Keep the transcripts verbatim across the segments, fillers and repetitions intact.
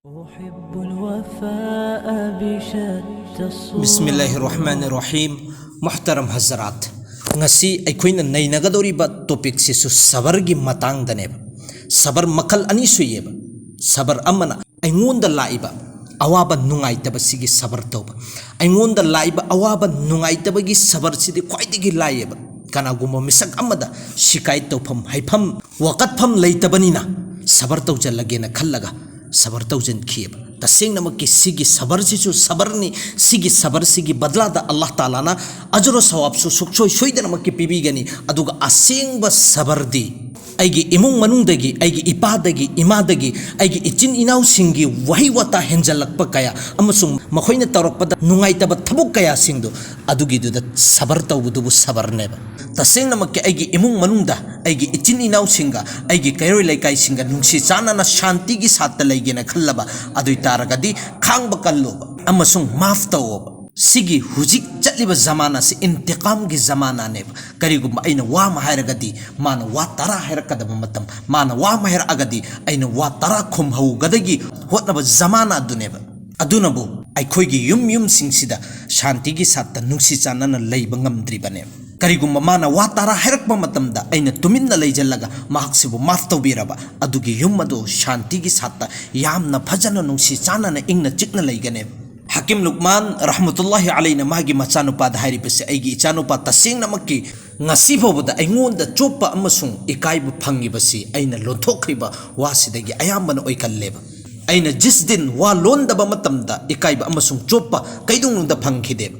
أحب الوفاء بشتى الصور. ꯕꯤꯁꯃꯤꯜꯂꯥꯍꯤꯔ ꯔꯍꯃꯥꯅꯤꯔ ꯔꯍꯤꯝ꯫ ꯃꯨꯍꯇꯔꯝ ꯍꯖꯔꯥꯠ, ꯉꯁꯤ ꯑꯩꯈꯣꯏꯅ ꯅꯩꯅꯒꯗꯧꯔꯤꯕ ꯇꯣꯄꯤꯛꯁꯤꯁꯨ ꯁꯕꯔꯒꯤ ꯃꯇꯥꯡꯗꯅꯦꯕ꯫ ꯁꯕꯔ ꯃꯈꯜ ꯑꯅꯤ ꯁꯨꯏꯌꯦꯕ꯫ ꯁꯕꯔ ꯑꯃꯅ ꯑꯩꯉꯣꯟꯗ ꯂꯥꯛꯏꯕ ꯑꯋꯥꯕ ꯅꯨꯡꯉꯥꯏꯇꯕꯁꯤꯒꯤ ꯁꯕꯔ ꯇꯧꯕ꯫ ꯑꯩꯉꯣꯟꯗ ꯂꯥꯛꯏꯕ ꯑꯋꯥꯕ ꯅꯨꯡꯉꯥꯏꯇꯕꯒꯤ ꯁꯕꯔꯁꯤꯗꯤ ꯈ꯭ꯋꯥꯏꯗꯒꯤ ꯂꯥꯏꯌꯦꯕ꯫ ꯀꯅꯥꯒꯨꯝꯕ ꯃꯤꯁꯛ ꯑꯃꯗ ꯁꯤꯀꯥꯏꯠ ꯇꯧꯐꯝ, ꯍꯥꯏꯐꯝ, ꯋꯥꯀꯠꯐꯝ ꯂꯩꯇꯕꯅꯤꯅ ꯁꯕꯔ ꯇꯧꯖꯜꯂꯒꯦꯅ ꯈꯜꯂꯒ ꯁꯕꯔ ꯇꯧꯖꯟꯈꯤꯑꯕ꯫ ꯇꯁꯦꯡꯅꯃꯛꯀꯤ ꯁꯤꯒꯤ ꯁꯕꯔꯁꯤꯁꯨ ꯁꯕꯔꯅꯤ꯫ ꯁꯤꯒꯤ ꯁꯕꯔꯁꯤꯒꯤ ꯕꯗꯂꯥꯗ ꯑꯜꯂꯥꯍ ꯇꯥꯂꯥꯅ ꯑꯖꯔꯣ ꯁꯋꯥꯕꯁꯨ ꯁꯨꯛꯁꯣꯏ ꯁꯣꯏꯗꯅꯃꯛꯀꯤ ꯄꯤꯕꯤꯒꯅꯤ꯫ ꯑꯗꯨꯒ ꯑꯁꯦꯡꯕ ꯁꯕꯔꯗꯤ ꯑꯩꯒꯤ ꯏꯃꯨꯡ ꯃꯅꯨꯡꯗꯒꯤ, ꯑꯩꯒꯤ ꯏꯄꯥꯗꯒꯤ, ꯏꯃꯥꯗꯒꯤ, ꯑꯩꯒꯤ ꯏꯆꯤꯟ ꯏꯅꯥꯎꯁꯤꯡꯒꯤ ꯋꯥꯍꯩ ꯋꯥꯇꯥ ꯍꯦꯟꯖꯜꯂꯛꯄ ꯀꯌꯥ ꯑꯃꯁꯨꯡ ꯃꯈꯣꯏꯅ ꯇꯧꯔꯛꯄꯗ ꯅꯨꯡꯉꯥꯏꯇꯕ ꯊꯕꯛ ꯀꯌꯥꯁꯤꯡꯗꯨ, ꯑꯗꯨꯒꯤꯗꯨꯗ ꯁꯕꯔ ꯇꯧꯕꯗꯨꯕꯨ ꯁꯕꯔꯅꯦꯕ꯫ ꯇꯁꯦꯡꯅꯃꯛꯀꯤ ꯑꯩꯒꯤ ꯏꯃꯨꯡ ꯃꯅꯨꯡꯗ, ꯑꯩꯒꯤ ꯏꯆꯤꯟ ꯏꯅꯥꯎꯁꯤꯡꯒ, ꯑꯩꯒꯤ ꯀꯩꯔꯣꯏ ꯂꯩꯀꯥꯏꯁꯤꯡꯒ ꯅꯨꯡꯁꯤ ꯆꯥꯟꯅꯅ ꯁꯥꯟꯇꯤꯒꯤ ꯁꯥꯠꯇ ꯂꯩꯒꯦꯅ ꯈꯜꯂꯕ, ꯑꯗꯨ ꯑꯣꯏ ꯇꯥꯔꯒꯗꯤ ꯈꯥꯡꯕ ꯀꯜꯂꯣꯕ ꯑꯃꯁꯨꯡ ꯃꯥꯐ ꯇꯧꯑꯣꯕ꯫ ꯁꯤꯒꯤ ꯍꯧꯖꯤꯛ ꯆꯠꯂꯤꯕ ꯖꯃꯥꯅꯥꯁꯤ ꯏꯟꯇꯤꯀꯥꯝꯒꯤ ꯖꯃꯥꯅꯥꯅꯦꯕ꯫ ꯀꯔꯤꯒꯨꯝꯕ ꯑꯩꯅ ꯋꯥ ꯑꯃ ꯍꯥꯏꯔꯒꯗꯤ ꯃꯥꯅ ꯋꯥ ꯇꯔꯥ ꯍꯥꯏꯔꯛꯀꯗꯕ ꯃꯇꯝ, ꯃꯥꯅ ꯋꯥ ꯑꯃ ꯍꯥꯏꯔꯛꯑꯒꯗꯤ ꯑꯩꯅ ꯋꯥ ꯇꯔꯥ ꯈꯨꯝꯍꯧꯒꯗꯒꯤ ꯍꯣꯠꯅꯕ ꯖꯃꯥꯅꯥꯗꯨꯅꯦꯕ꯫ ꯑꯗꯨꯅꯕꯨ ꯑꯩꯈꯣꯏꯒꯤ ꯌꯨꯝ ꯌꯨꯝꯁꯤꯡꯁꯤꯗ ꯁꯥꯟꯇꯤꯒꯤ ꯁꯥꯠꯇ ꯅꯨꯡꯁꯤ ꯆꯥꯟꯅꯅ ꯂꯩꯕ ꯉꯝꯗ꯭ꯔꯤꯕꯅꯦꯕ꯫ ꯀꯔꯤꯒꯨꯝꯕ ꯃꯥꯅ ꯋꯥ ꯇꯔꯥ ꯍꯥꯏꯔꯛꯄ ꯃꯇꯝꯗ ꯑꯩꯅ ꯇꯨꯃꯤꯟꯅ ꯂꯩꯖꯜꯂꯒ ꯃꯍꯥꯛꯁꯤꯕꯨ ꯃꯥꯐ ꯇꯧꯕꯤꯔꯕ, ꯑꯗꯨꯒꯤ ꯌꯨꯝ ꯑꯗꯨ ꯁꯥꯟꯇꯤꯒꯤ ꯁꯥꯠꯇ ꯌꯥꯝꯅ ꯐꯖꯅ ꯅꯨꯡꯁꯤ ꯆꯥꯟꯅꯅ ꯏꯪꯅ ꯆꯤꯛꯅ ꯂꯩꯒꯅꯦꯕ꯫ ꯍꯀꯤꯝ ꯂꯨꯛꯃꯥꯟ ꯔꯍꯃꯇꯨꯜꯂꯥꯍꯤ ꯑꯂꯩꯅ ꯃꯥꯒꯤ ꯃꯆꯥꯅꯨꯄꯥꯗ ꯍꯥꯏꯔꯤꯕꯁꯦ, "ꯑꯩꯒꯤ ꯏꯆꯥꯅꯨꯄꯥ, ꯇꯁꯦꯡꯅꯃꯛꯀꯤ ꯉꯁꯤ ꯐꯥꯎꯕꯗ ꯑꯩꯉꯣꯟꯗ ꯆꯣꯞꯄ ꯑꯃꯁꯨꯡ ꯏꯀꯥꯏꯕ ꯐꯪꯉꯤꯕꯁꯤ ꯑꯩꯅ ꯂꯣꯟꯊꯣꯛꯈ꯭ꯔꯤꯕ ꯋꯥꯁꯤꯗꯒꯤ ꯑꯌꯥꯝꯕꯅ ꯑꯣꯏꯒꯜꯂꯦꯕ꯫ ꯑꯩꯅ ꯖꯤꯁ ꯗꯤꯟ ꯋꯥ ꯂꯣꯟꯗꯕ ꯃꯇꯝꯗ ꯏꯀꯥꯏꯕ ꯑꯃꯁꯨꯡ ꯆꯣꯞꯄ ꯀꯩꯗꯧꯅꯨꯡꯗ ꯐꯪꯈꯤꯗꯦꯕ꯫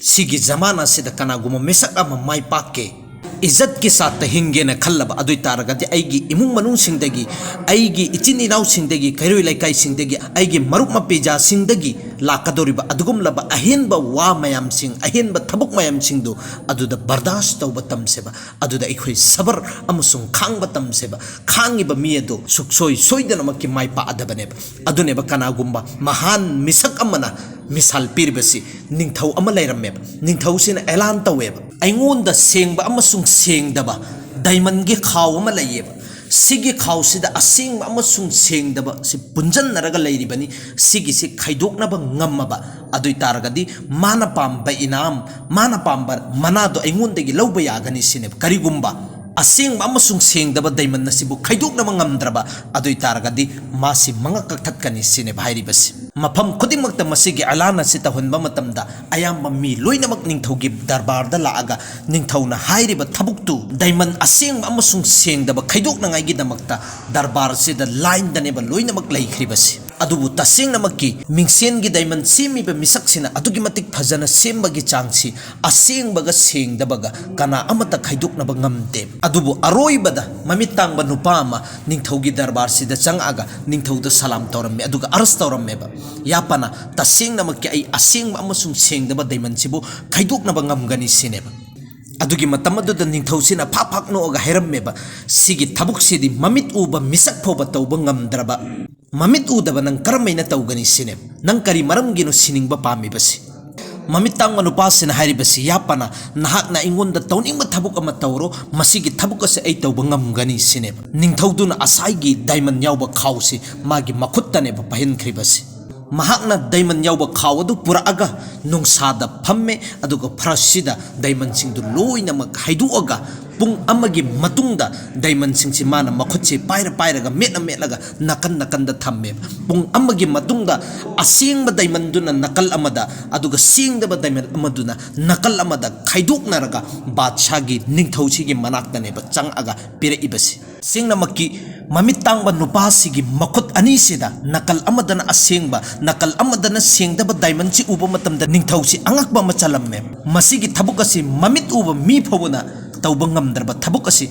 ꯁꯤꯒꯤ ꯖꯃꯥꯅꯥꯁꯤꯗ ꯀꯅꯥꯒꯨꯝꯕ ꯃꯤꯁꯛ ꯑꯃ ꯃꯥꯏ ꯄꯥꯛꯀꯦ, ꯏꯖꯠꯀꯤ ꯁꯥꯠꯇ ꯍꯤꯡꯒꯦꯅ ꯈꯜꯂꯕ, ꯑꯗꯨ ꯑꯣꯏ ꯇꯥꯔꯒꯗꯤ ꯑꯩꯒꯤ ꯏꯃꯨꯡ ꯃꯅꯨꯡꯁꯤꯡꯗꯒꯤ, ꯑꯩꯒꯤ ꯏꯆꯤꯟ ꯏꯅꯥꯎꯁꯤꯡꯗꯒꯤ, ꯀꯩꯔꯣꯏ ꯂꯩꯀꯥꯏꯁꯤꯡꯗꯒꯤ, ꯑꯩꯒꯤ ꯃꯔꯨꯞ ꯃꯄꯤꯖꯥꯁꯤꯡꯗꯒꯤ ꯂꯥꯛꯀꯗꯧꯔꯤꯕ ꯑꯗꯨꯒꯨꯝꯂꯕ ꯑꯍꯦꯟꯕ ꯋꯥ ꯃꯌꯥꯝꯁꯤꯡ, ꯑꯍꯦꯟꯕ ꯊꯕꯛ ꯃꯌꯥꯝꯁꯤꯡꯗꯨ ꯑꯗꯨꯗ ꯕꯔꯗꯥꯁ ꯇꯧꯕ ꯇꯝꯁꯦꯕ꯫ ꯑꯗꯨꯗ ꯑꯩꯈꯣꯏ ꯁꯕꯔ ꯑꯃꯁꯨꯡ ꯈꯥꯡꯕ ꯇꯝꯁꯦꯕ꯫ ꯈꯥꯡꯉꯤꯕ ꯃꯤ ꯑꯗꯨ ꯁꯨꯛꯁꯣꯏ ꯁꯣꯏꯗꯅꯃꯛꯀꯤ ꯃꯥꯏ ꯄꯥꯛꯑꯗꯕꯅꯦꯕ꯫ ꯑꯗꯨꯅꯦꯕ ꯀꯅꯥꯒꯨꯝꯕ ꯃꯍꯥꯟ ꯃꯤꯁꯛ ꯑꯃꯅ ꯃꯤꯁꯥꯜ ꯄꯤꯔꯤꯕꯁꯤ꯫ ꯅꯤꯡꯊꯧ ꯑꯃ ꯂꯩꯔꯝꯃꯦꯕ꯫ ꯅꯤꯡꯊꯧꯁꯤꯅ ꯑꯦꯂꯥꯟ ꯇꯧꯋꯦꯕ, "ꯑꯩꯉꯣꯟꯗ ꯁꯦꯡꯕ ꯑꯃꯁꯨꯡ ꯁꯦꯡꯗꯕ ꯗꯥꯏꯃꯟꯒꯤ ꯈꯥꯎ ꯑꯃ ꯂꯩꯌꯦꯕ꯫ ꯁꯤꯒꯤ ꯈꯥꯎꯁꯤꯗ ꯑꯁꯦꯡꯕ ꯑꯃꯁꯨꯡ ꯁꯦꯡꯗꯕ ꯁꯤ ꯄꯨꯟꯖꯟꯅꯔꯒ ꯂꯩꯔꯤꯕꯅꯤ꯫ ꯁꯤꯒꯤꯁꯤ ꯈꯥꯏꯗꯣꯛꯅꯕ ꯉꯝꯃꯕ ꯑꯗꯨ ꯑꯣꯏ ꯇꯥꯔꯒꯗꯤ ꯃꯥꯅ ꯄꯥꯝꯕ ꯏꯅꯥꯝ, ꯃꯥꯅ ꯄꯥꯝꯕ ꯃꯅꯥꯗꯣ ꯑꯩꯉꯣꯟꯗꯒꯤ ꯂꯧꯕ ꯌꯥꯒꯅꯤ ꯁꯤꯅꯦꯕ꯫ ꯀꯔꯤꯒꯨꯝꯕ ꯑꯁꯦꯡꯕ ꯑꯃꯁꯨꯡ ꯁꯦꯡꯗꯕ ꯗꯥꯏꯃꯟ ꯑꯁꯤꯕꯨ ꯈꯥꯏꯗꯣꯛꯅꯕ ꯉꯝꯗ꯭ꯔꯕ ꯑꯗꯨ ꯑꯣꯏ ꯇꯥꯔꯒꯗꯤ ꯃꯥꯁꯤ ꯃꯉꯛ ꯀꯛꯊꯠꯀꯅꯤ ꯁꯤꯅꯦꯕ ꯍꯥꯏꯔꯤꯕꯁꯤ꯫ ꯃꯐꯝ ꯈꯨꯗꯤꯡꯃꯛꯇ ꯃꯁꯤꯒꯤ ꯑꯦꯂꯥꯟ ꯑꯁꯤ ꯇꯧꯍꯟꯕ ꯃꯇꯝꯗ ꯑꯌꯥꯝꯕ ꯃꯤ ꯂꯣꯏꯅꯃꯛ ꯅꯤꯡꯊꯧꯒꯤ ꯗꯔꯕꯥꯔꯗ ꯂꯥꯛꯑꯒ ꯅꯤꯡꯊꯧꯅ ꯍꯥꯏꯔꯤꯕ ꯊꯕꯛꯇꯨ ꯗꯥꯏꯃꯟ ꯑꯁꯦꯡꯕ ꯑꯃꯁꯨꯡ ꯁꯦꯡꯗꯕ ꯈꯥꯏꯗꯣꯛꯅꯉꯥꯏꯒꯤꯗꯃꯛꯇ ꯗꯔꯕꯥꯔꯁꯤꯗ ꯂꯥꯏꯟꯗꯅꯦꯕ ꯂꯣꯏꯅꯃꯛ ꯂꯩꯈ꯭ꯔꯤꯕꯁꯤ꯫ ꯑꯗꯨꯕꯨ ꯇꯁꯦꯡꯅꯃꯛꯀꯤ ꯃꯤꯡꯁꯦꯟꯒꯤ ꯗꯥꯏꯃꯟ ꯁꯦꯝꯃꯤꯕ ꯃꯤꯁꯛꯁꯤꯅ ꯑꯗꯨꯛꯀꯤ ꯃꯇꯤꯛ ꯐꯖꯅ ꯁꯦꯝꯕꯒꯤ ꯆꯥꯡꯁꯤ ꯑꯁꯦꯡꯕꯒ ꯁꯦꯡꯗꯕꯒ ꯀꯅꯥ ꯑꯃꯠꯇ ꯈꯥꯏꯗꯣꯛꯅꯕ ꯉꯝꯗꯦ꯫ ꯑꯗꯨꯕꯨ ꯑꯔꯣꯏꯕꯗ ꯃꯃꯤꯠ ꯇꯥꯡꯕ ꯅꯨꯄꯥ ꯑꯃ ꯅꯤꯡꯊꯧꯒꯤ ꯗꯔꯕꯥꯔꯁꯤꯗ ꯆꯪꯉꯛꯑꯒ ꯅꯤꯡꯊꯧꯗ ꯁꯂꯥꯝ ꯇꯧꯔꯝꯃꯤ, ꯑꯗꯨꯒ ꯑꯔꯁ ꯇꯧꯔꯝꯃꯦꯕ, "ꯌꯥꯄꯅ, ꯇꯁꯦꯡꯅꯃꯛꯀꯤ ꯑꯩ ꯑꯁꯦꯡꯕ ꯑꯃꯁꯨꯡ ꯁꯦꯡꯗꯕ ꯗꯥꯏꯃꯟꯁꯤꯕꯨ ꯈꯥꯏꯗꯣꯛꯅꯕ ꯉꯝꯒꯅꯤ" ꯁꯤꯅꯦꯕ꯫ ꯑꯗꯨꯒꯤ ꯃꯇꯝ ꯑꯗꯨꯗ ꯅꯤꯡꯊꯧꯁꯤꯅ ꯐꯥꯛ ꯐꯥꯛ ꯅꯣꯛꯑꯒ ꯍꯥꯏꯔꯝꯃꯦꯕ, "ꯁꯤꯒꯤ ꯊꯕꯛꯁꯤꯗꯤ ꯃꯃꯤꯠ ꯎꯕ ꯃꯤꯁꯛ ꯐꯥꯎꯕ ꯇꯧꯕ ꯉꯝꯗ꯭ꯔꯕ, ꯃꯃꯤꯠ ꯎꯗꯕ ꯅꯪ ꯀꯔꯝꯍꯥꯏꯅ ꯇꯧꯒꯅꯤ ꯁꯤꯅꯦꯕ꯫ ꯅꯪ ꯀꯔꯤ ꯃꯔꯝꯒꯤꯅꯣ ꯁꯤꯅꯤꯡꯕ ꯄꯥꯝꯃꯤꯕꯁꯤ?" ꯃꯃꯤꯠ ꯇꯥꯡꯕ ꯅꯨꯄꯥꯁꯤꯅ ꯍꯥꯏꯔꯤꯕꯁꯤ, "ꯌꯥꯄꯅ, ꯅꯍꯥꯛꯅ ꯑꯩꯉꯣꯟꯗ ꯇꯧꯅꯤꯡꯕ ꯊꯕꯛ ꯑꯃ ꯇꯧꯔꯣ, ꯃꯁꯤꯒꯤ ꯊꯕꯛ ꯑꯁꯤ ꯑꯩ ꯇꯧꯕ ꯉꯝꯒꯅꯤ" ꯁꯤꯅꯦꯕ꯫ ꯅꯤꯡꯊꯧꯗꯨꯅ ꯑꯁꯥꯏꯒꯤ ꯗꯥꯏꯃꯟ ꯌꯥꯎꯕ ꯈꯥꯎꯁꯤ ꯃꯥꯒꯤ ꯃꯈꯨꯠꯇꯅꯦꯕ ꯄꯥꯏꯍꯟꯈ꯭ꯔꯤꯕꯁꯤ꯫ ꯃꯍꯥꯛꯅ ꯗꯥꯏꯃꯟ ꯌꯥꯎꯕ ꯈꯥꯎ ꯑꯗꯨ ꯄꯨꯔꯛꯑꯒ ꯅꯨꯡꯁꯥꯗ ꯐꯝꯃꯦ, ꯑꯗꯨꯒ ꯐꯔꯁꯁꯤꯗ ꯗꯥꯏꯃꯟꯁꯤꯡꯗꯨ ꯂꯣꯏꯅꯃꯛ ꯍꯩꯗꯣꯛꯑꯒ ꯄꯨꯡ ꯑꯃꯒꯤ ꯃꯇꯨꯡꯗ ꯗꯥꯏꯃꯟꯁꯤꯡꯁꯤ ꯃꯥꯅ ꯃꯈꯨꯠꯁꯦ ꯄꯥꯏꯔ ꯄꯥꯏꯔꯒ ꯃꯦꯠꯅ ꯃꯦꯠꯂꯒ ꯅꯥꯀꯟ ꯅꯥꯀꯟꯗ ꯊꯝꯃꯦ꯫ ꯄꯨꯡ ꯑꯃꯒꯤ ꯃꯇꯨꯡꯗ ꯑꯁꯦꯡꯕ ꯗꯥꯏꯃꯟꯗꯨꯅ ꯅꯥꯀꯜ ꯑꯃꯗ, ꯑꯗꯨꯒ ꯁꯦꯡꯗꯕ ꯗꯥꯏꯃꯟ ꯑꯃꯗꯨꯅ ꯅꯥꯀꯜ ꯑꯃꯗ ꯈꯥꯏꯗꯣꯛꯅꯔꯒ ꯕꯥꯗꯁꯥꯒꯤ ꯅꯤꯡꯊꯧꯁꯤꯒꯤ ꯃꯅꯥꯛꯇꯅꯦꯕ ꯆꯪꯉꯛꯑꯒ ꯄꯤꯔꯛꯏꯕꯁꯤ꯫ ꯁꯦꯡꯅꯃꯛꯀꯤ ꯃꯃꯤꯠ ꯇꯥꯡꯕ ꯅꯨꯄꯥꯁꯤꯒꯤ ꯃꯈꯨꯠ ꯑꯅꯤꯁꯤꯗ ꯅꯥꯀꯜ ꯑꯃꯗꯅ ꯑꯁꯦꯡꯕ, ꯅꯥꯀꯜ ꯑꯃꯗꯅ ꯁꯦꯡꯗꯕ ꯗꯥꯏꯃꯟꯁꯤ ꯎꯕ ꯃꯇꯝꯗ ꯅꯤꯡꯊꯧꯁꯤ ꯑꯉꯛꯄ ꯑꯃ ꯆꯜꯂꯝꯃꯦ꯫ ꯃꯁꯤꯒꯤ ꯊꯕꯛ ꯑꯁꯤ ꯃꯃꯤꯠ ꯎꯕ ꯃꯤ ꯐꯥꯎꯕꯅ ꯇꯧꯕ ꯉꯝꯗ꯭ꯔꯕ ꯊꯕꯛ ꯑꯁꯤ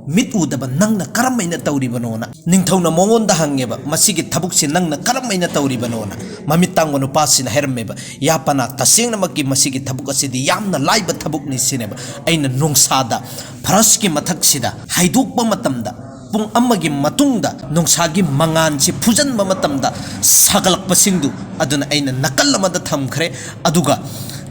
ꯃꯤꯠ ꯎꯗꯕ ꯅꯪꯅ ꯀꯔꯝꯍꯥꯏꯅ ꯇꯧꯔꯤꯕꯅꯣꯅ ꯅꯤꯡꯊꯧꯅ ꯃꯉꯣꯟꯗ ꯍꯪꯉꯦꯕ, "ꯃꯁꯤꯒꯤ ꯊꯕꯛꯁꯤ ꯅꯪꯅ ꯀꯔꯝꯍꯥꯏꯅ ꯇꯧꯔꯤꯕꯅꯣꯅ?" ꯃꯃꯤꯠ ꯇꯥꯡꯕ ꯅꯨꯄꯥꯁꯤꯅ ꯍꯥꯏꯔꯝꯃꯦꯕ, "ꯌꯥꯄꯅ, ꯇꯁꯦꯡꯅꯃꯛꯀꯤ ꯃꯁꯤꯒꯤ ꯊꯕꯛ ꯑꯁꯤꯗꯤ ꯌꯥꯝꯅ ꯂꯥꯏꯕ ꯊꯕꯛꯅꯤ" ꯁꯤꯅꯦꯕ꯫ "ꯑꯩꯅ ꯅꯨꯡꯁꯥꯗ ꯐꯔꯁꯀꯤ ꯃꯊꯛꯁꯤꯗ ꯍꯩꯗꯣꯛꯄ ꯃꯇꯝꯗ ꯄꯨꯡ ꯑꯃꯒꯤ ꯃꯇꯨꯡꯗ ꯅꯨꯡꯁꯥꯒꯤ ꯃꯉꯥꯜꯁꯤ ꯐꯨꯖꯟꯕ ꯃꯇꯝꯗ ꯁꯥꯒꯠꯂꯛꯄꯁꯤꯡꯗꯨ ꯑꯗꯨꯅ ꯑꯩꯅ ꯅꯥꯀꯜ ꯑꯃꯗ ꯊꯝꯈ꯭ꯔꯦ, ꯑꯗꯨꯒ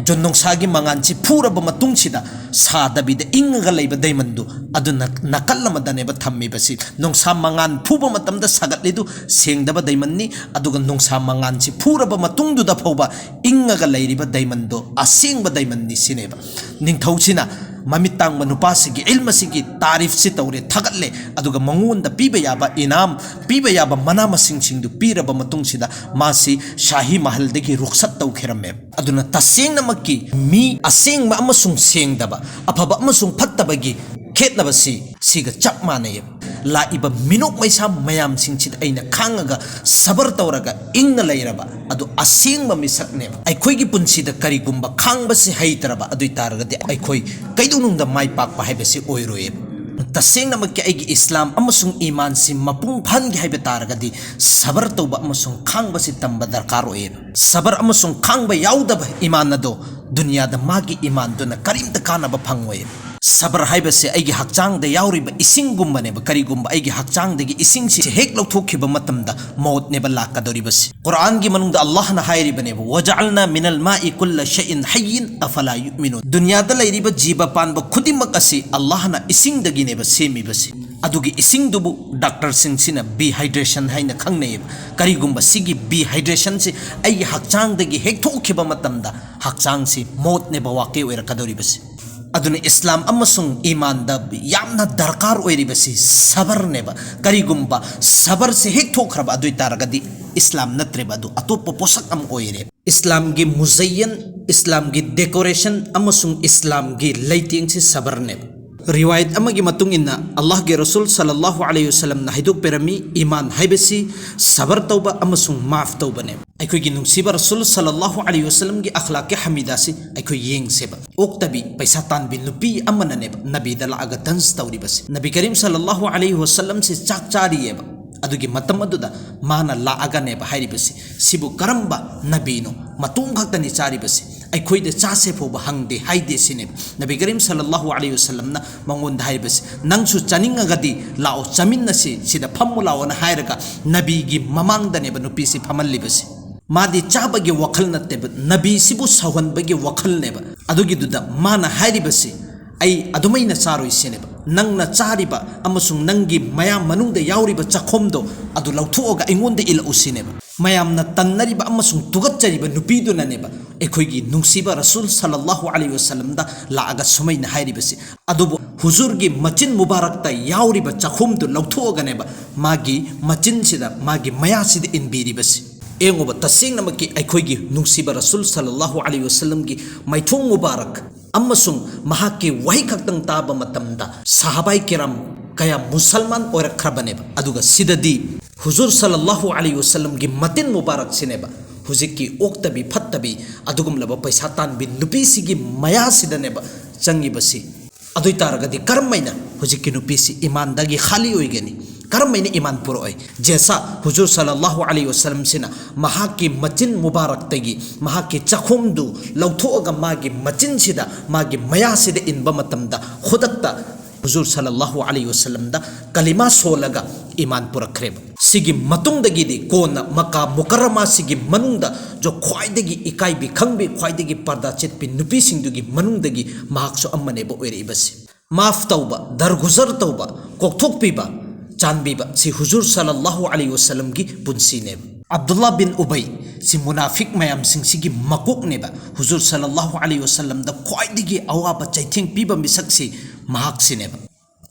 ꯅꯨꯡꯁꯥꯒꯤ ꯃꯉꯥꯟꯁꯤ ꯐꯨꯔꯕ ꯃꯇꯨꯡꯁꯤꯗ ꯁꯥꯗꯕꯤꯗ ꯏꯪꯉꯒ ꯂꯩꯕ ꯗꯥꯏꯃꯟꯗꯨ ꯑꯗꯨꯅ ꯅꯥꯀꯜ ꯑꯃꯗꯅꯦꯕ ꯊꯝꯃꯤꯕꯁꯤ꯫ ꯅꯨꯡꯁꯥ ꯃꯉꯥꯟ ꯐꯨꯕ ꯃꯇꯝꯗ ꯁꯥꯒꯠꯂꯤꯗꯨ ꯁꯦꯡꯗꯕ ꯗꯥꯏꯃꯟꯅꯤ, ꯑꯗꯨꯒ ꯅꯨꯡꯁꯥ ꯃꯉꯥꯟꯁꯤ ꯐꯨꯔꯕ ꯃꯇꯨꯡꯗꯨꯗ ꯐꯥꯎꯕ ꯏꯪꯉꯒ ꯂꯩꯔꯤꯕ ꯗꯥꯏꯃꯟꯗꯣ ꯑꯁꯦꯡꯕ ꯗꯥꯏꯃꯟꯅꯤ ꯁꯤꯅꯦꯕ꯫ ꯅꯤꯡꯊꯧꯁꯤꯅ ꯃꯃꯤꯠ ꯇꯥꯡꯕ ꯅꯨꯄꯥꯁꯤꯒꯤ, ꯏꯜꯃ ꯑꯁꯤꯒꯤ ꯇꯥꯔꯤꯐꯁꯤ ꯇꯧꯔꯦ, ꯊꯥꯒꯠꯂꯦ, ꯑꯗꯨꯒ ꯃꯉꯣꯟꯗ ꯄꯤꯕ ꯌꯥꯕ ꯏꯅꯥꯝ, ꯄꯤꯕ ꯌꯥꯕ ꯃꯅꯥ ꯃꯁꯤꯡꯁꯤꯡꯗꯨ ꯄꯤꯔꯕ ꯃꯇꯨꯡꯁꯤꯗ ꯃꯥꯁꯤ ꯁꯥꯍꯤ ꯃꯍꯜꯗꯒꯤ ꯔꯨꯈꯁꯠ ꯇꯧꯈꯤꯔꯝꯃꯦ꯫ ꯑꯗꯨꯅ ꯇꯁꯦꯡꯅꯃꯛꯀꯤ ꯃꯤ ꯑꯁꯦꯡꯕ ꯑꯃꯁꯨꯡ ꯁꯦꯡꯗꯕ, ꯑꯐꯕ ꯑꯃꯁꯨꯡ ꯐꯠꯇꯕꯒꯤ ꯈꯦꯠꯅꯕꯁꯤ ꯁꯤꯒ ꯆꯞ ꯃꯥꯟꯅꯩꯌꯦꯕ꯫ ꯂꯥꯛꯏꯕ ꯃꯤꯅꯣꯛ ꯃꯩꯁꯥ ꯃꯌꯥꯝꯁꯤꯡꯁꯤꯗ ꯑꯩꯅ ꯈꯥꯡꯉꯒ, ꯁꯕꯔ ꯇꯧꯔꯒ ꯏꯪꯅ ꯂꯩꯔꯕ ꯑꯗꯨ ꯑꯁꯦꯡꯕ ꯃꯤꯁꯛꯅꯦꯕ꯫ ꯑꯩꯈꯣꯏꯒꯤ ꯄꯨꯟꯁꯤꯗ ꯀꯔꯤꯒꯨꯝꯕ ꯈꯥꯡꯕꯁꯤ ꯍꯩꯇ꯭ꯔꯕ ꯑꯗꯨ ꯑꯣꯏ ꯇꯥꯔꯒꯗꯤ ꯑꯩꯈꯣꯏ ꯀꯩꯗꯧꯅꯨꯡꯗ ꯃꯥꯏ ꯄꯥꯛꯄ ꯍꯥꯏꯕꯁꯤ ꯑꯣꯏꯔꯣꯏꯌꯦꯕ꯫ ꯇꯁꯦꯡꯅꯃꯛꯀꯤ ꯑꯩꯒꯤ ꯏꯁꯂꯥꯝ ꯑꯃꯁꯨꯡ ꯏꯃꯥꯟꯁꯤ ꯃꯄꯨꯡ ꯐꯥꯍꯟꯒꯦ ꯍꯥꯏꯕ ꯇꯥꯔꯒꯗꯤ ꯁꯕꯔ ꯇꯧꯕ ꯑꯃꯁꯨꯡ ꯈꯥꯡꯕꯁꯤ ꯇꯝꯕ ꯗꯔꯀꯥꯔ ꯑꯣꯏꯌꯦꯕ꯫ ꯁꯕꯔ ꯑꯃꯁꯨꯡ ꯈꯥꯡꯕ ꯌꯥꯎꯗꯕ ꯏꯃꯥꯟ ꯑꯗꯣ ꯗꯨꯅꯤꯌꯥꯗ ꯃꯥꯒꯤ ꯏꯃꯥꯟꯗꯨꯅ ꯀꯔꯤꯝꯇ ꯀꯥꯟꯅꯕ ꯐꯪꯉꯣꯏ꯫ ꯁꯕꯔ ꯍꯥꯏꯕꯁꯦ ꯑꯩꯒꯤ ꯍꯛꯆꯥꯡꯗ ꯌꯥꯎꯔꯤꯕ ꯏꯁꯤꯡꯒꯨꯝꯕꯅꯦꯕ꯫ ꯀꯔꯤꯒꯨꯝꯕ ꯑꯩꯒꯤ ꯍꯛꯆꯥꯡꯗꯒꯤ ꯏꯁꯤꯡꯁꯤ ꯍꯦꯛ ꯂꯧꯊꯣꯛꯈꯤꯕ ꯃꯇꯝꯗ ꯃꯧꯠꯅꯦꯕ ꯂꯥꯛꯀꯗꯧꯔꯤꯕꯁꯤ꯫ ꯀꯨꯔꯥꯟꯒꯤ ꯃꯅꯨꯡꯗ ꯑꯜꯂꯥꯍꯅ ꯍꯥꯏꯔꯤꯕꯅꯦꯕ, "ꯋꯖꯑꯜꯅꯥ ꯃꯤꯅꯜ ꯃꯥꯏ ꯀꯨꯜꯂ ꯁꯩꯏꯟ ꯍꯩꯌꯤꯟ ꯑꯐꯂꯥ ꯌꯨꯑꯃꯤꯅꯨꯟ"꯫ ꯗꯨꯅꯤꯌꯥꯗ ꯂꯩꯔꯤꯕ ꯖꯤꯕ ꯄꯥꯟꯕ ꯈꯨꯗꯤꯡꯃꯛ ꯑꯁꯤ ꯑꯜꯂꯥꯍꯅ ꯏꯁꯤꯡꯗꯒꯤꯅꯦꯕ ꯁꯦꯝꯃꯤꯕꯁꯤ꯫ ꯑꯗꯨꯒꯤ ꯏꯁꯤꯡꯗꯨꯕꯨ ꯗꯥꯛꯇꯔꯁꯤꯡꯁꯤꯅ ꯕꯤꯍꯥꯏꯗ꯭ꯔꯦꯁꯟ ꯍꯥꯏꯅ ꯈꯪꯅꯩꯌꯦꯕ꯫ ꯀꯔꯤꯒꯨꯝꯕ ꯁꯤꯒꯤ ꯕꯤꯍꯥꯏꯗ꯭ꯔꯦꯁꯟꯁꯤ ꯑꯩꯒꯤ ꯍꯛꯆꯥꯡꯗꯒꯤ ꯍꯦꯛ ꯊꯣꯛꯈꯤꯕ ꯃꯇꯝꯗ ꯍꯛꯆꯥꯡꯁꯤ ꯃꯣꯠꯅꯦꯕ ꯋꯥꯀꯦ ꯑꯣꯏꯔꯛꯀꯗꯧꯔꯤꯕꯁꯤ꯫ ꯑꯗꯨꯅ ꯏꯁꯂꯥꯝ ꯑꯃꯁꯨꯡ ꯏꯃꯥꯟꯗ ꯌꯥꯝꯅ ꯗꯔꯀꯥꯔ ꯑꯣꯏꯔꯤꯕꯁꯤ ꯁꯕꯔꯅꯦꯕ꯫ ꯀꯔꯤꯒꯨꯝꯕ ꯁꯕꯔꯁꯤ ꯍꯦꯛ ꯊꯣꯛꯈ꯭ꯔꯕ ꯑꯗꯨ ꯑꯣꯏ ꯇꯥꯔꯒꯗꯤ ꯏꯁꯂꯥꯝ ꯅꯠꯇ꯭ꯔꯦꯕ, ꯑꯗꯨ ꯑꯇꯣꯞꯄ ꯄꯣꯠꯁꯛ ꯑꯃ ꯑꯣꯏꯔꯦ꯫ ꯏꯁꯂꯥꯝꯒꯤ ꯃꯨꯖꯩꯌꯟ, ꯏꯁꯂꯥꯝꯒꯤ ꯗꯦꯀꯣꯔꯦꯁꯟ ꯑꯃꯁꯨꯡ ꯏꯁꯂꯥꯝꯒꯤ ꯂꯩꯇꯦꯡꯁꯤ ꯁꯕꯔꯅꯦꯕ꯫ ꯔꯤꯋꯥꯌꯠ ꯑꯃꯒꯤ ꯃꯇꯨꯡ ꯏꯟꯅ ꯑꯜꯂꯥꯍꯒꯤ ꯔꯁꯨꯜ ꯁꯜꯂꯜꯂꯥꯍꯨ ꯑꯂꯩꯍꯤ ꯋꯁꯜꯂꯝꯅ ꯍꯥꯏꯗꯣꯛꯄꯤꯔꯝꯃꯤ, ꯏꯃꯥꯟ ꯍꯥꯏꯕꯁꯤ ꯁꯕꯔ ꯇꯧꯕ ꯑꯃꯁꯨꯡ ꯃꯥꯐ ꯇꯧꯕꯅꯦꯕ꯫ ꯑꯩꯈꯣꯏꯒꯤ ꯅꯨꯡꯁꯤꯕ ꯔꯁꯨꯜ ꯁꯜꯂꯜꯂꯥꯍꯨ ꯑꯂꯩꯍꯤ ꯋꯁꯜꯂꯝꯒꯤ ꯑꯈ꯭ꯂꯥꯛꯀꯤ ꯍꯃꯤꯗꯥꯁꯤ ꯑꯩꯈꯣꯏ ꯌꯦꯡꯁꯦꯕ꯫ ꯑꯣꯛꯇꯕꯤ ꯄꯩꯁꯥ ꯇꯥꯟꯕꯤ ꯅꯨꯄꯤ ꯑꯃꯅꯅꯦꯕ ꯅꯕꯤꯗ ꯂꯥꯛꯑꯒ ꯗꯟꯁ ꯇꯧꯔꯤꯕꯁꯤ꯫ ꯅꯕꯤ ꯀꯔꯤꯝ ꯁꯜꯂꯜꯂꯥꯍꯨ ꯑꯂꯩꯍꯤ ꯋꯁꯜꯂꯝꯁꯤ ꯆꯥꯛ ꯆꯥꯔꯤꯑꯕ꯫ ꯑꯗꯨꯒꯤ ꯃꯇꯝ ꯑꯗꯨꯗ ꯃꯥꯅ ꯂꯥꯛꯑꯒꯅꯦꯕ ꯍꯥꯏꯔꯤꯕꯁꯤ, "ꯁꯤꯕꯨ ꯀꯔꯝꯕ ꯅꯕꯤꯅꯣ? ꯃꯇꯣꯡ ꯈꯛꯇꯅꯤ ꯆꯥꯔꯤꯕꯁꯤ, ꯑꯩꯈꯣꯏꯗ ꯆꯥꯁꯦ ꯐꯥꯎꯕ ꯍꯪꯗꯦ", ꯍꯥꯏꯗꯦ ꯁꯤꯅꯦꯕ꯫ ꯅꯕꯤ ꯀꯔꯤꯝ ꯁꯜꯂꯜꯂꯥꯍꯨ ꯑꯂꯩꯍꯤ ꯋꯁꯜꯂꯝꯅ ꯃꯉꯣꯟꯗ ꯍꯥꯏꯔꯤꯕꯁꯤ, "ꯅꯪꯁꯨ ꯆꯥꯅꯤꯡꯉꯒꯗꯤ ꯂꯥꯛꯑꯣ, ꯆꯥꯃꯤꯟꯅꯁꯤ, ꯁꯤꯗ ꯐꯝꯃꯨ ꯂꯥꯛꯑꯣꯅ" ꯍꯥꯏꯔꯒ ꯅꯕꯤꯒꯤ ꯃꯃꯥꯡꯗꯅꯦꯕ ꯅꯨꯄꯤꯁꯤ ꯐꯝꯍꯜꯂꯤꯕꯁꯤ꯫ ꯃꯥꯗꯤ ꯆꯥꯕꯒꯤ ꯋꯥꯈꯜ ꯅꯠꯇꯦꯕ, ꯅꯕꯤꯁꯤꯕꯨ ꯁꯥꯎꯍꯟꯕꯒꯤ ꯋꯥꯈꯜꯅꯦꯕ꯫ ꯑꯗꯨꯒꯤꯗꯨꯗ ꯃꯥꯅ ꯍꯥꯏꯔꯤꯕꯁꯤ, "ꯑꯩ ꯑꯗꯨꯃꯥꯏꯅ ꯆꯥꯔꯣꯏ" ꯁꯤꯅꯦꯕ꯫ "ꯅꯪꯅ ꯆꯥꯔꯤꯕ ꯑꯃꯁꯨꯡ ꯅꯪꯒꯤ ꯃꯌꯥꯝ ꯃꯅꯨꯡꯗ ꯌꯥꯎꯔꯤꯕ ꯆꯥꯛꯈꯣꯝꯗꯣ ꯑꯗꯨ ꯂꯧꯊꯣꯛꯑꯒ ꯑꯩꯉꯣꯟꯗ ꯏꯜꯂꯛꯎ" ꯁꯤꯅꯦꯕ꯫ ꯃꯌꯥꯝꯅ ꯇꯟꯅꯔꯤꯕ ꯑꯃꯁꯨꯡ ꯇꯨꯒꯠꯆꯔꯤꯕ ꯅꯨꯄꯤꯗꯨꯅꯅꯦꯕ ꯑꯩꯈꯣꯏꯒꯤ ꯅꯨꯡꯁꯤꯕ ꯔꯁꯨꯜ ꯁꯜꯂꯜꯂꯥꯍꯨ ꯑꯂꯩꯍꯤ ꯋꯁꯜꯂꯝꯗ ꯂꯥꯛꯑꯒ ꯁꯨꯃꯥꯏꯅ ꯍꯥꯏꯔꯤꯕꯁꯤ꯫ ꯑꯗꯨꯕꯨ ꯍꯨꯖꯨꯔꯒꯤ ꯃꯆꯤꯟ ꯃꯨꯕꯥꯔꯛꯇ ꯌꯥꯎꯔꯤꯕ ꯆꯥꯛꯈꯣꯝꯗꯨ ꯂꯧꯊꯣꯛꯑꯒꯅꯦꯕ ꯃꯥꯒꯤ ꯃꯆꯤꯟꯁꯤꯗ, ꯃꯥꯒꯤ ꯃꯌꯥꯁꯤꯗ ꯏꯟꯕꯤꯔꯤꯕꯁꯤ꯫ ꯌꯦꯡꯉꯨꯕ, ꯇꯁꯦꯡꯅꯃꯛꯀꯤ ꯑꯩꯈꯣꯏꯒꯤ ꯅꯨꯡꯁꯤꯕ ꯔꯁꯨꯜ ꯁꯜꯂꯜꯂꯥꯍꯨ ꯑꯂꯩꯍꯤ ꯋꯁꯜꯂꯝꯒꯤ ꯃꯥꯏꯊꯣꯡ ꯃꯨꯕꯥꯔꯛ ꯑꯃꯁꯨꯡ ꯃꯍꯥꯛꯀꯤ ꯋꯥꯍꯩ ꯈꯛꯇꯪ ꯇꯥꯕ ꯃꯇꯝꯗ ꯁꯍꯥꯕꯥꯏ ꯀꯤꯔꯥꯝ ꯀꯌꯥ ꯃꯨꯁꯜꯃꯥꯟ ꯑꯣꯏꯔꯛꯈ꯭ꯔꯕꯅꯦꯕ꯫ ꯑꯗꯨꯒ ꯁꯤꯗꯗꯤ ꯍꯨꯖꯨꯔ ꯁꯜꯂꯜꯂꯥꯍꯨ ꯑꯂꯩꯍꯤ ꯋꯁꯜꯂꯝꯒꯤ ꯃꯇꯤꯟ ꯃꯨꯕꯥꯔꯛꯁꯤꯅꯦꯕ ꯍꯧꯖꯤꯛꯀꯤ ꯑꯣꯛꯇꯕꯤ ꯐꯠꯇꯕꯤ ꯑꯗꯨꯒꯨꯝꯂꯕ ꯄꯩꯁꯥ ꯇꯥꯟꯕꯤ ꯅꯨꯄꯤꯁꯤꯒꯤ ꯃꯌꯥꯁꯤꯗꯅꯦꯕ ꯆꯪꯉꯤꯕꯁꯤ꯫ ꯑꯗꯨ ꯑꯣꯏ ꯇꯥꯔꯒꯗꯤ ꯀꯔꯝ ꯍꯥꯏꯅ ꯍꯧꯖꯤꯛꯀꯤ ꯅꯨꯄꯤꯁꯤ ꯏꯃꯥꯟꯗꯒꯤ ꯈꯥꯂꯤ ꯑꯣꯏꯒꯅꯤ? ꯀꯔꯝ ꯍꯥꯏꯅ ꯏꯃꯥꯟ ꯄꯨꯔꯛꯑꯣꯏ? ꯖꯦꯁꯥ ꯍꯨꯖꯨꯔ ꯁꯜꯂꯜꯂꯥꯍꯨ ꯑꯂꯩꯍꯤ ꯋꯁꯜꯂꯝꯁꯤꯅ ꯃꯍꯥꯛꯀꯤ ꯃꯆꯤꯟ ꯃꯨꯕꯥꯔꯛꯇꯒꯤ ꯃꯍꯥꯛꯀꯤ ꯆꯥꯛꯈꯣꯝꯗꯨ ꯂꯧꯊꯣꯛꯑꯒ ꯃꯥꯒꯤ ꯃꯆꯤꯟꯁꯤꯗ, ꯃꯥꯒꯤ ꯃꯌꯥꯁꯤꯗ ꯏꯟꯕ ꯃꯇꯝꯗ ꯈꯨꯗꯛꯇ ꯍꯨꯖꯨꯔ ꯁꯜꯂꯜꯂꯥꯍꯨ ꯑꯂꯩꯍꯤ ꯋꯁꯜꯂꯝꯗ ꯀꯂꯤꯃꯥ ꯁꯣꯜꯂꯒ ꯏꯃꯥꯟ ꯄꯨꯔꯛꯈ꯭ꯔꯦꯕ꯫ ꯁꯤꯒꯤ ꯃꯇꯨꯡꯗꯒꯤꯗꯤ ꯀꯣꯟꯅ ꯃꯀꯥ ꯃꯨꯀꯔꯔꯃꯥꯁꯤꯒꯤ ꯃꯅꯨꯡꯗ ꯖꯣ ꯈ꯭ꯋꯥꯏꯗꯒꯤ ꯏꯀꯥꯏꯕꯤ ꯈꯪꯕꯤ, ꯈ꯭ꯋꯥꯏꯗꯒꯤ ꯄꯔꯗꯥ ꯆꯦꯠꯄꯤ ꯅꯨꯄꯤꯁꯤꯡꯗꯨꯒꯤ ꯃꯅꯨꯡꯗꯒꯤ ꯃꯍꯥꯛꯁꯨ ꯑꯃꯅꯦꯕ ꯑꯣꯏꯔꯛꯏꯕꯁꯤ꯫ ꯃꯥꯐ ꯇꯧꯕ, ꯗꯔꯒꯨꯖꯔ ꯇꯧꯕ, ꯀꯣꯛꯊꯣꯛꯄꯤꯕ, ꯆꯥꯟꯕꯤꯕ, ꯁꯤ ꯍꯨꯖꯨꯔ ꯁꯜꯂꯜꯂꯥꯍꯨ ꯑꯂꯩꯍꯤ ꯋꯁꯜꯂꯝꯒꯤ ꯄꯨꯟꯁꯤꯅꯦꯕ꯫ ꯑꯕꯗꯨꯜꯂꯥ ꯕꯤꯟ ꯎꯕꯩ, ꯁꯤ ꯃꯨꯅꯥꯐꯤꯛ ꯃꯌꯥꯝꯁꯤꯡꯁꯤꯒꯤ ꯃꯀꯣꯛꯅꯦꯕ꯫ ꯍꯨꯖꯨꯔ ꯁꯜꯂꯜꯂꯥꯍꯨ ꯑꯂꯩꯍꯤ ꯋꯁꯜꯂꯝꯗ ꯈ꯭ꯋꯥꯏꯗꯒꯤ ꯑꯋꯥꯕ ꯆꯩꯊꯦꯡ ꯄꯤꯕ ꯃꯤꯁꯛꯁꯤ ꯃꯍꯥꯛꯁꯤꯅꯦꯕ꯫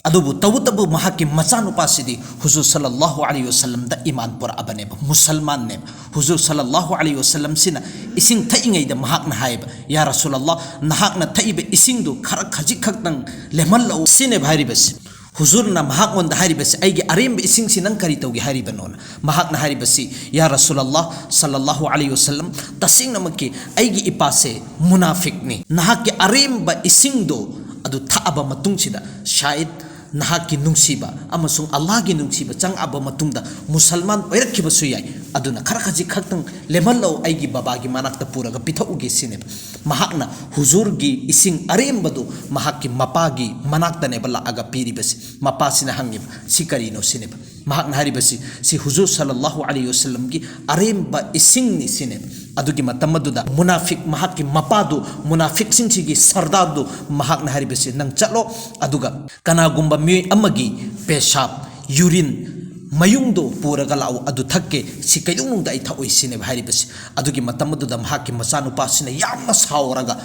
ꯑꯗꯨꯕꯨ ꯇꯧꯕꯇꯕꯨ ꯃꯍꯥꯛꯀꯤ ꯃꯆꯥꯅꯨꯄꯥꯁꯤꯗꯤ ꯍꯨꯖꯨꯔ ꯁꯜꯂꯜꯂꯥꯍꯨ ꯑꯂꯩꯍꯤ ꯋꯁꯜꯂꯝꯗ ꯏꯃꯥꯟ ꯄꯨꯔꯛꯑꯕꯅꯦꯕ, ꯃꯨꯁꯜꯃꯥꯟꯅꯦꯕ꯫ ꯍꯨꯖꯨꯔ ꯁꯜꯂꯜꯂꯥꯍꯨ ꯑꯂꯩꯍꯤ ꯋꯁꯜꯂꯝꯁꯤꯅ ꯏꯁꯤꯡ ꯊꯛꯏꯉꯩꯗ ꯃꯍꯥꯛꯅ ꯍꯥꯏꯌꯦꯕ, "ꯌꯥ ꯔꯁꯨꯂꯜꯂꯥꯍ, ꯅꯍꯥꯛꯅ ꯊꯛꯏꯕ ꯏꯁꯤꯡꯗꯨ ꯈꯔ ꯈꯖꯤꯛ ꯈꯛꯇꯪ ꯂꯦꯝꯍꯜꯂꯛꯎ" ꯁꯤꯅꯦꯕ ꯍꯥꯏꯔꯤꯕꯁꯤ꯫ ꯍꯨꯖꯨꯔꯅ ꯃꯍꯥꯛꯉꯣꯟꯗ ꯍꯥꯏꯔꯤꯕꯁꯤ, "ꯑꯩꯒꯤ ꯑꯔꯦꯝꯕ ꯏꯁꯤꯡꯁꯤ ꯅꯪ ꯀꯔꯤ ꯇꯧꯒꯦ ꯍꯥꯏꯔꯤꯕꯅꯣꯅ?" ꯃꯍꯥꯛꯅ ꯍꯥꯏꯔꯤꯕꯁꯤ, "ꯌꯥ ꯔꯁꯨꯂꯜꯂꯥꯍ ꯁꯜꯂꯜꯂꯥꯍꯨ ꯑꯂꯩꯍꯤ ꯋꯁꯜꯂꯝ, ꯇꯁꯦꯡꯅꯃꯛꯀꯤ ꯑꯩꯒꯤ ꯏꯄꯥꯁꯦ ꯃꯨꯅꯥꯐꯤꯛꯅꯤ꯫ ꯅꯍꯥꯛꯀꯤ ꯑꯔꯦꯝꯕ ꯏꯁꯤꯡꯗꯣ ꯑꯗꯨ ꯊꯛꯑꯕ ꯃꯇꯨꯡꯁꯤꯗ ꯁꯥꯌꯗ ꯅꯍꯥꯛꯀꯤ ꯅꯨꯡꯁꯤꯕ ꯑꯃꯁꯨꯡ ꯑꯜꯂꯥꯍꯒꯤ ꯅꯨꯡꯁꯤꯕ ꯆꯪꯉꯛꯑꯕ ꯃꯇꯨꯡꯗ ꯃꯨꯁꯜꯃꯥꯟ ꯑꯣꯏꯔꯛꯈꯤꯕꯁꯨ ꯌꯥꯏ꯫ ꯑꯗꯨꯅ ꯈꯔ ꯈꯖꯤꯛ ꯈꯛꯇꯪ ꯂꯦꯝꯍꯜꯂꯛꯎ, ꯑꯩꯒꯤ ꯕꯕꯥꯒꯤ ꯃꯅꯥꯛꯇ ꯄꯨꯔꯒ ꯄꯤꯊꯛꯎꯒꯦ" ꯁꯤꯅꯦꯕ꯫ ꯃꯍꯥꯛꯅ ꯍꯨꯖꯨꯔꯒꯤ ꯏꯁꯤꯡ ꯑꯔꯦꯝꯕꯗꯨ ꯃꯍꯥꯛꯀꯤ ꯃꯄꯥꯒꯤ ꯃꯅꯥꯛꯇꯅꯦꯕ ꯂꯥꯛꯑꯒ ꯄꯤꯔꯤꯕꯁꯤ꯫ ꯃꯄꯥꯁꯤꯅ ꯍꯪꯉꯤꯕ, "ꯁꯤ ꯀꯔꯤꯅꯣ?" ꯁꯤꯅꯦꯕ꯫ ꯃꯍꯥꯛꯅ ꯍꯥꯏꯔꯤꯕꯁꯤ, ꯁꯤ ꯍꯨꯖꯨꯔ ꯁꯜꯂꯜꯂꯥꯍꯨ ꯑꯂꯩꯍꯤ ꯋꯁꯜꯂꯝꯒꯤ ꯑꯔꯦꯝꯕ ꯏꯁꯤꯡꯅꯤ ꯁꯤꯅꯦ꯫ ꯑꯗꯨꯒꯤ ꯃꯇꯝ ꯑꯗꯨꯗ ꯃꯨꯅꯥꯐꯤꯛ, ꯃꯍꯥꯛꯀꯤ ꯃꯄꯥꯗꯨ, ꯃꯨꯅꯥꯐꯤꯛꯁꯤꯡꯁꯤꯒꯤ ꯁꯔꯗꯥꯔꯗꯨ, ꯃꯍꯥꯛꯅ ꯍꯥꯏꯔꯤꯕꯁꯤ, "ꯅꯪ ꯆꯠꯂꯣ, ꯑꯗꯨꯒ ꯀꯅꯥꯒꯨꯝꯕ ꯃꯤꯑꯣꯏ ꯑꯃꯒꯤ ꯄꯦꯁꯥꯞ, ꯌꯨꯔꯤꯟ, ꯃꯌꯨꯡꯗꯣ ꯄꯨꯔꯒ ꯂꯥꯛꯎ, ꯑꯗꯨ ꯊꯛꯀꯦ, ꯁꯤ ꯀꯩꯗꯧꯅꯨꯡꯗ ꯑꯩ ꯊꯛꯑꯣꯏ" ꯁꯤꯅꯦꯕ ꯍꯥꯏꯔꯤꯕꯁꯤ꯫ ꯑꯗꯨꯒꯤ ꯃꯇꯝ ꯑꯗꯨꯗ ꯃꯍꯥꯛꯀꯤ ꯃꯆꯥꯅꯨꯄꯥꯁꯤꯅ ꯌꯥꯝꯅ ꯁꯥꯎꯔꯒ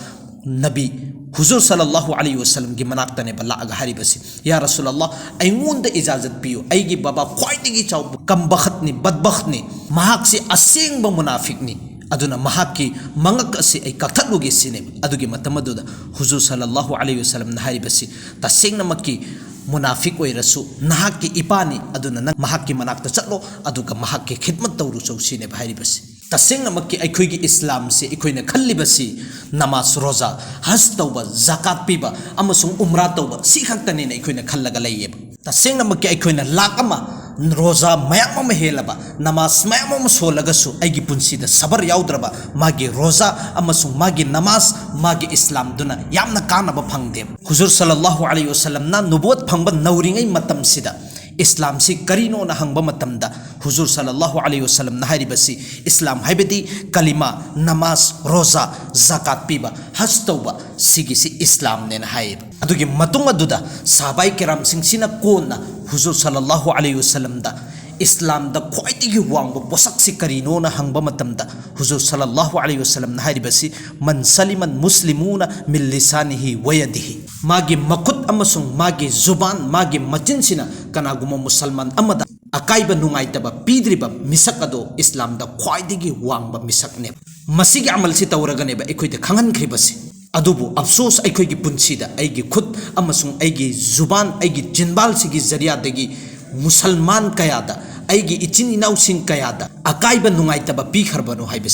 ꯅꯕꯤ ꯍꯨꯖꯨꯔ ꯁꯜꯂꯜꯂꯥꯍꯨ ꯑꯂꯩꯍꯤ ꯋꯁꯜꯂꯝꯒꯤ ꯃꯅꯥꯛꯇꯅꯦꯕ ꯂꯥꯛꯑꯒ ꯍꯥꯏꯔꯤꯕꯁꯤ, "ꯌꯥ ꯔꯁꯨꯂꯜꯂꯥꯍ, ꯑꯩꯉꯣꯟꯗ ꯏꯖꯥꯖꯠ ꯄꯤꯌꯨ, ꯑꯩꯒꯤ ꯕꯕꯥ ꯈ꯭ꯋꯥꯏꯗꯒꯤ ꯆꯥꯎꯕ ꯀꯝꯕꯈꯠꯅꯤ, ꯕꯗꯕꯈꯠꯅꯤ, ꯃꯍꯥꯛꯁꯤ ꯑꯁꯦꯡꯕ ꯃꯨꯅꯥꯐꯤꯛꯅꯤ, ꯑꯗꯨꯅ ꯃꯍꯥꯛꯀꯤ ꯃꯉꯛ ꯑꯁꯤ ꯑꯩ ꯀꯛꯊꯠꯂꯨꯒꯦ" ꯁꯤꯅꯦꯕ꯫ ꯑꯗꯨꯒꯤ ꯃꯇꯝ ꯑꯗꯨꯗ ꯍꯨꯖꯨꯔ ꯁꯜꯂꯜꯂꯥꯍꯨ ꯑꯂꯩꯍꯤ ꯋꯁꯜꯂꯝꯅ ꯍꯥꯏꯔꯤꯕꯁꯤ, "ꯇꯁꯦꯡꯅꯃꯛꯀꯤ ꯃꯨꯅꯥꯐꯤꯛ ꯑꯣꯏꯔꯁꯨ ꯅꯍꯥꯛꯀꯤ ꯏꯄꯥꯅꯤ, ꯑꯗꯨꯅ ꯅꯪ ꯃꯍꯥꯛꯀꯤ ꯃꯅꯥꯛꯇ ꯆꯠꯂꯣ, ꯑꯗꯨꯒ ꯃꯍꯥꯛꯀꯤ ꯈꯤꯗꯃꯠ ꯇꯧꯔꯨꯆꯣ" ꯁꯤꯅꯦꯕ ꯍꯥꯏꯔꯤꯕꯁꯤ꯫ ꯇꯁꯦꯡꯅꯃꯛꯀꯤ ꯑꯩꯈꯣꯏꯒꯤ ꯏꯁꯂꯥꯝꯁꯦ ꯑꯩꯈꯣꯏꯅ ꯈꯜꯂꯤꯕꯁꯤ ꯅꯃꯥꯖ, ꯔꯣꯖꯥ, ꯍꯖ ꯇꯧꯕ, ꯖꯀꯥꯠ ꯄꯤꯕ ꯑꯃꯁꯨꯡ ꯎꯝꯔꯥ ꯇꯧꯕ ꯁꯤ ꯈꯛꯇꯅꯦꯅ ꯑꯩꯈꯣꯏꯅ ꯈꯜꯂꯒ ꯂꯩꯌꯦꯕ꯫ ꯇꯁꯦꯡꯅꯃꯛꯀꯤ ꯑꯩꯈꯣꯏꯅ ꯂꯥꯛ ꯑꯃ ꯔꯣꯖꯥ ꯃꯌꯥꯝ ꯑꯃ ꯍꯦꯜꯂꯕ, ꯅꯃꯥꯖ ꯃꯌꯥꯝ ꯑꯃ ꯁꯣꯜꯂꯒꯁꯨ ꯑꯩꯒꯤ ꯄꯨꯟꯁꯤꯗ ꯁꯕꯔ ꯌꯥꯎꯗ꯭ꯔꯕ, ꯃꯥꯒꯤ ꯔꯣꯖꯥ ꯑꯃꯁꯨꯡ ꯃꯥꯒꯤ ꯅꯃꯥꯖ, ꯃꯥꯒꯤ ꯏꯁꯂꯥꯝꯗꯨꯅ ꯌꯥꯝꯅ ꯀꯥꯟꯅꯕ ꯐꯪꯗꯦꯕ꯫ ꯍꯨꯖꯨꯔ ꯁꯜꯂꯜꯂꯥꯍꯨ ꯑꯂꯩꯍꯤ ꯋꯁꯜꯂꯝꯅ ꯅꯨꯕꯨꯋꯠ ꯐꯪꯕ ꯅꯧꯔꯤꯉꯩ ꯃꯇꯝꯁꯤꯗ ꯏꯁꯂꯥꯝꯁꯤ ꯀꯔꯤꯅꯣꯅ ꯍꯪꯕ ꯃꯇꯝꯗ, ꯍꯨꯖꯨꯔ ꯁꯜꯂꯜꯂꯥꯍꯨ ꯑꯂꯩꯍꯤ ꯋꯁꯜꯂꯝꯅ ꯍꯥꯏꯔꯤꯕꯁꯤ, "ꯏꯁꯂꯥꯝ ꯍꯥꯏꯕꯗꯤ ꯀꯂꯤꯃꯥ, ꯅꯃꯥꯖ, ꯔꯣꯖꯥ, ꯖꯀꯥꯠ ꯄꯤꯕ, ꯍꯖ ꯇꯧꯕ, ꯁꯤꯒꯤꯁꯤ ꯏꯁꯂꯥꯝꯅꯦꯅ" ꯍꯥꯏꯌꯦꯕ꯫ ꯑꯗꯨꯒꯤ ꯃꯇꯨꯡ ꯑꯗꯨꯗ ꯁꯍꯥꯕꯥꯏ ꯀꯤꯔꯥꯝꯁꯤꯡꯁꯤꯅ ꯀꯣꯟꯅ ꯍꯨꯖꯨꯔ ꯁꯜꯂꯜꯂꯥꯍꯨ ꯑꯂꯩꯍꯤ ꯋꯁꯜꯂꯝꯗ ꯏꯁꯂꯥꯝꯗ ꯈ꯭ꯋꯥꯏꯗꯒꯤ ꯋꯥꯡꯕ ꯄꯣꯠꯁꯛꯁꯤ ꯀꯔꯤꯅꯣꯅ ꯍꯪꯕ ꯃꯇꯝꯗ, ꯍꯨꯖꯨꯔ ꯁꯜꯂꯜꯂꯥꯍꯨ ꯑꯂꯩꯍꯤ ꯋꯁꯜꯂꯝꯅ ꯍꯥꯏꯔꯤꯕꯁꯤ, "ꯃꯟ ꯁꯂꯤꯃꯜ ꯃꯨꯁꯂꯤꯃꯨꯅ ꯃꯤꯟ ꯂꯤꯁꯥꯅꯤꯍꯤ ꯋꯌꯗꯤꯍꯤ", ꯃꯥꯒꯤ ꯃꯈꯨꯠ ꯑꯃꯁꯨꯡ ꯃꯥꯒꯤ ꯖꯨꯕꯥꯟ, ꯃꯥꯒꯤ ꯃꯆꯤꯟꯁꯤꯅ ꯀꯅꯥꯒꯨꯝꯕ ꯃꯨꯁꯜꯃꯥꯟ ꯑꯃꯗ ꯑꯀꯥꯏꯕ ꯅꯨꯡꯉꯥꯏꯇꯕ ꯄꯤꯗ꯭ꯔꯤꯕ ꯃꯤꯁꯛ ꯑꯗꯣ ꯏꯁꯂꯥꯝꯗ ꯈ꯭ꯋꯥꯏꯗꯒꯤ ꯋꯥꯡꯕ ꯃꯤꯁꯛꯅꯦꯕ꯫ ꯃꯁꯤꯒꯤ ꯑꯃꯜꯁꯤ ꯇꯧꯔꯒꯅꯦꯕ ꯑꯩꯈꯣꯏꯗ ꯈꯪꯍꯟꯈ꯭ꯔꯤꯕꯁꯦ꯫ ꯑꯗꯨꯕꯨ ꯑꯐꯁꯣꯁ, ꯑꯩꯈꯣꯏꯒꯤ ꯄꯨꯟꯁꯤꯗ ꯑꯩꯒꯤ ꯈꯨꯠ ꯑꯃꯁꯨꯡ ꯑꯩꯒꯤ ꯖꯨꯕꯥꯟ, ꯑꯩꯒꯤ ꯆꯤꯟꯕꯥꯜꯁꯤꯒꯤ ꯖꯔꯤꯌꯥꯗꯒꯤ ꯃꯨꯁꯜꯃꯥꯟ ꯀꯌꯥꯗ, ꯑꯩꯒꯤ ꯏꯆꯤꯟ ꯏꯅꯥꯎꯁꯤꯡ ꯀꯌꯥꯗ ꯑꯀꯥꯏꯕ ꯅꯨꯡꯉꯥꯏꯇꯕ ꯄꯤꯈ꯭ꯔꯕꯅꯣ ꯍꯥꯏꯕꯁꯤ꯫